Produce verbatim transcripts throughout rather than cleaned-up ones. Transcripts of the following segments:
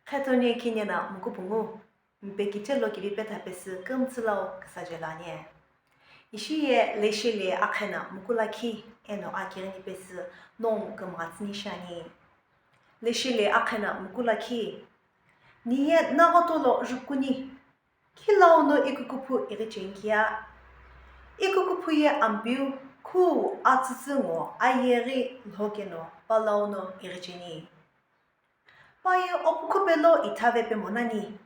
Khetoni kini na mukupungu, mpekithe lo kivi petha pesü kümtsü lau küsajelo ani. Ishi ye leshi le akhena muku lakhi eno akirini pesü nongu kümghatsüni shiani. Leshi le akhena muku lakhi, ni ye naghoto lo jukuni, khi launo ikukuphu ighicheni kia? Ikukuphu ye Ampeu khu atsütsü ngo ayeghi lhokeno pa launo ighicheni. Pa ye opukhu pelo ithave pe monani.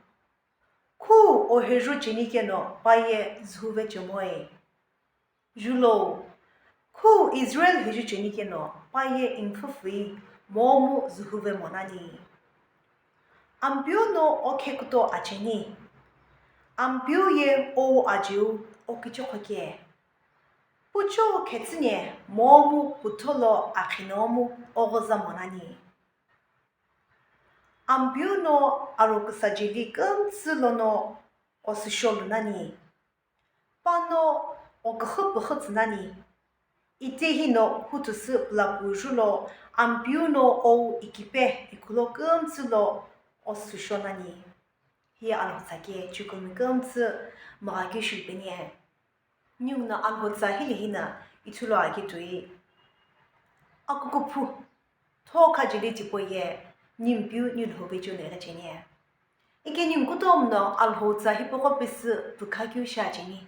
Khu oheju cheni keno pa ye zühuve chemoe. Julo, khu Israel heju cheni keno pa ye infufui momu zühuve monani. Ampeu no okhe kuto acheni. Ampeu ye ou ajiu okichokho ke. Pucho khetsüne momu putholo akhinomu oghoza monani. Ampeu no aro küsajeli kümtsü lono osüsho lunani. Pano oküxü püxü tsünani. Ite hino hutüsü pulapu julo Ampeu no ou ikipe ikhulo kümtsü lo osüsho nani. Hi Alhou tsa ke chukumi kümtsü mgha keu shilupeni. Ninguno Alhou tsa hile hina ithulu akitui. Akukuphu, thokha jeli tipau ye, nimpeu nilhou vecheu no ighecheni. Ike ningu kutomo no Alhou tsa hipaqo pesü pükha keu shiacheni.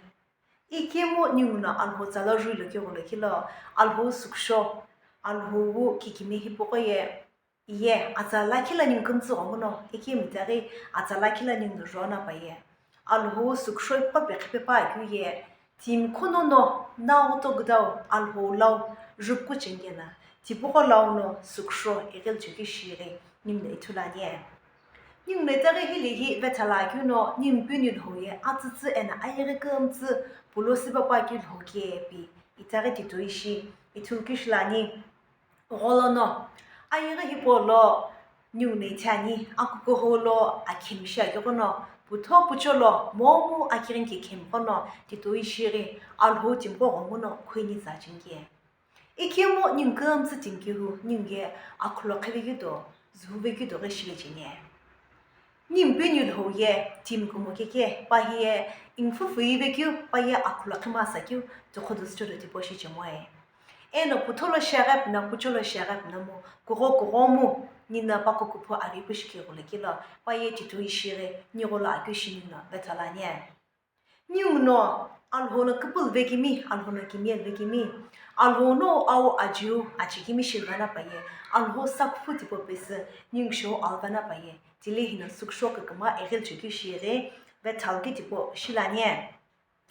Ikemu ninguno Alhou tsa lo juilo keu gholo kilo, Alhou sükusho, Alhou wu kikimi hipaqo ye, iye, atsa lakhi la ningu kümtsü ghenguno, ikemu itaghi atsa lakhi la ninguno juana pa ye. Alhou sükusho hipaqo pekhipe pa keu ye, timi khuno no naghoto küdau Alhou lau jupuku cheni kena, tipaqo launo sükusho ighili chekeu shighi ninguno ithulu ani. Ninguno itaghi hile hi vethala keu no nimpeu nilhou ye atsütsü eno ayeghi kümtsü pulo süpa pa keu lhou ke pi itaghi titoi shi ithulu keu shilani. Gholono, ayeghi hipau lo ninguno ithani, akukuhou lo akhemishi akighono, putho pucholo momu akirini kikhemiqo no titoi shighi Alhou timiqo ghenguno khuini tsa cheni ke. Ikemu ningu kümtsü timi keu ningu ye akhulo qhive keu do, zühuve keu do ghi shighi cheni. Nimpeu nilhou ye timi kumo keke pa hi ye infufui vekeu pa ye akhulo qhima sa keu tikhodo sücholo tipau shi chemoe. Eno putholo shiaghi püna, pucholo shiaghi püna mu, kugho kugho mu, nina pa kukuphu aripu shikighulo kilo, pa ye titoi shighi, nigholo akeu shi ninguno vethala ani. Ninguno Alhou no küpülü vekimi, Alhou no kimiye vekimi, Alhou no au ajiu achikimi shilvana pa ye, Alhou sakuphu tipau pesü ningu shou alvana pa ye, tile hino sükusho kükümgha ighili chekeu shighi vethalu ke tipau shilani.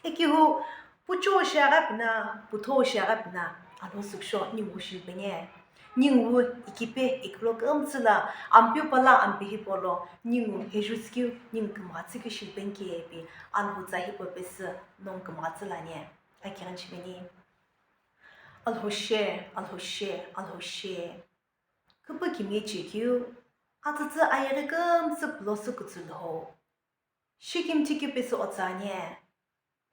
Ikihu pucho shiaghi püna, putho shiaghi püna, Alhou sükusho ningu shilupeni. Ningu ikipe ikhulo kümtsü la, Ampeu pala Ampeu hipau lo, ningu heju tsükeu, ningu kümgha tsükeu shilupeni ke pi, Alhou tsa hipau pesü nongu kümgha tsülani. Akighini shipeni. Alhou she, Alhou she, Alhou she. Küpü kimiye chekeu, atsütsü ayeghi kümtsü pulo sü kütsü lhou. Shikimthi keu pesü otsa ani.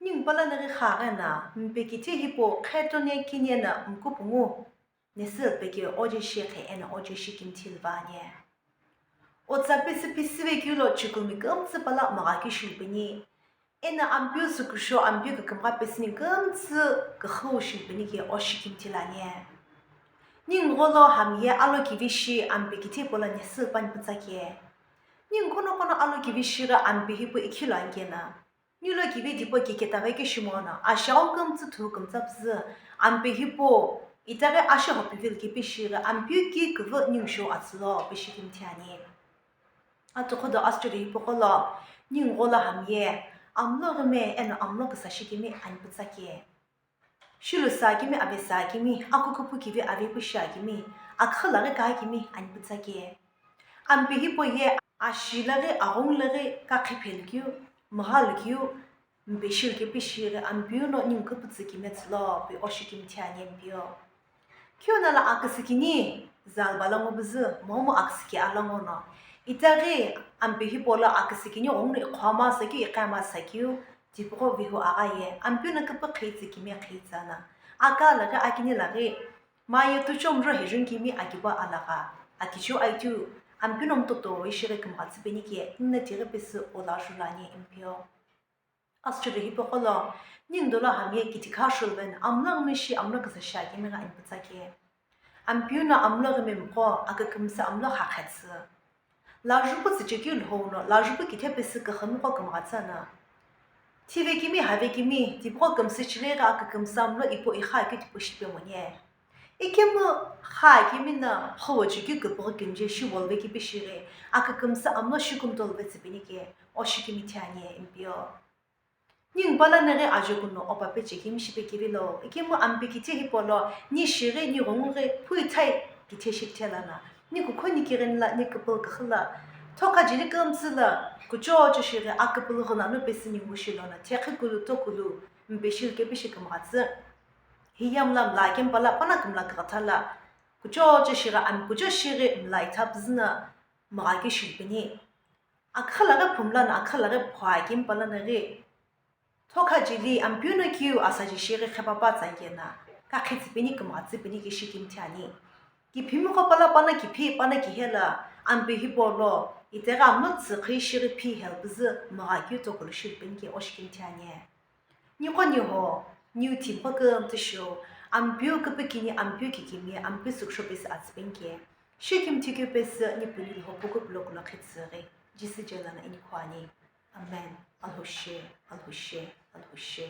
Ningu pala naghi kha aghena, mpekithe hipau khetoni kini na mukupungu, nesü peke oje shekhe eno oje shikimthi lva ani. Otsa pesü pisüve keu lo chukumi kümtsü pala mgha keu shilupeni. Eno Ampeu sükusho, Ampeu kükümgha pesü ningu kümtsü küxüu shilupeni ke o shikimthi lani. Ningu gholo hami ye alo kivi shi Ampeu kithe hipau lo nesü pani pütsa ke. Ningu khuno khuno alo kivi shighi Ampeu hipau ikhilo ani kena. Nilo kivi tipau kiketaghi keu shimono, ashighi kümtsü thu kümtsü püzü, Ampeu hipau itaghi ashiho pivilo kipi shighi Ampeu ki küvü ningu shou atsülo pi shikimthi ani. Atukhodo asüchori hipaqo lo, ningu gholo hami ye, amlo ghime eno amlo küsa shikimi ani pütsa ke. Shilu sakimi, ave sakimi, akukuphu kivi ave pu shiakimi, akhu laghi kakimi ani pütsa ke. Ampeu hipau ye, ashi laghi, aghungu laghi, kakhiphelu keu, mghalu keu, Mpeshilke pishighi Ampeu no ningu küpütsü kime tsülo pi oshikimthi ani Ampeu. Keu no la aküsükini zalbala ngo püzü, momu aküsüki ala ngo no. Itaghi Ampeu hipau lo aküsükini ghenguno iqho ama sakeu, iqe ama sakeu, tipaqo vihu agha ye, Ampeu no küpü khitsü kime khitsü ana. Aka laghi akini laghi, Maye tuchomro hejun kimi akiba alagha, akichiu aitiu, Ampeu no mtoto ishi ghi kümgha tsüpeni ke, ningu tighi pesü o lajulu ani Ampeu. Asüchulu hipaqo lo, ningu dolo hami ye kitikha shuluveni, amlo ghimi shi amlo küzü shi akimi ghi ani pütsa ke. Ampeu no amlo ghimi mqo, akükümsü amlo khaqhetsü. Lajupu tsüchekeu lhou no, lajupu kithe pesü küxü mqo kümgha tsü ana. Thivekimi, havekimi, tipaqo kümsü chile ghi akükümsü amlo ipo ixa keu tipau shipe moni. Ikemu kha akimi no, phowo chekeu küpüghü kümje shi wolve kipi shi ghi, akükümsü amlo shi kumtolve tsüpeni ke, o shikimi thiani Ampeu. Ningu pala no ghi ajoku no opa peche kemi shipe kevilo, ikemu Ampeu kithe hipau lo, ni shighi, ni ghungu ghi, phui thai kithe shi kithela na, ni kukhoni kighini la, ni küpülü küxü la, thokha jeli kümtsü la, kuchocho shighi aküpülü ghüna no pesü ningu shi lono, thekhi kulu, tokulu, mpe shi kepi shi kümgha tsü. Hiye mla mla kemi pala, pana kümla küghatha la, kuchocho shighi, Ampeu kucho shighi mla itha püzü no, mgha keu shilupeni. Aküxü laghi phumla no, aküxü laghi phua kemi pala no ghi, thokha jeli Ampeu no keu asaji shighi khepapa tsa kena, kakhi tsüpeni kümgha tsüpeni ke shikimi thiani. Kiphimiqo pala pana kiphi pana kihe la, Ampeu hipau lo, itaghi amlo tsüxü shighi phi help püzü mgha keu tokulu shilupeni ke o shikimi thiani. Niqo niho, niu thimqo kümtsü sho, Ampeu küpükini, Ampeu kikimi, Ampeu süksho pesü atsüpeni ke, shikimi thikeu pesü, ni puni lho puku pulo kulo khetsü ghi, Jisü je lono inikhu ani. Amen. Alhushe, Alhushe, Alhushe.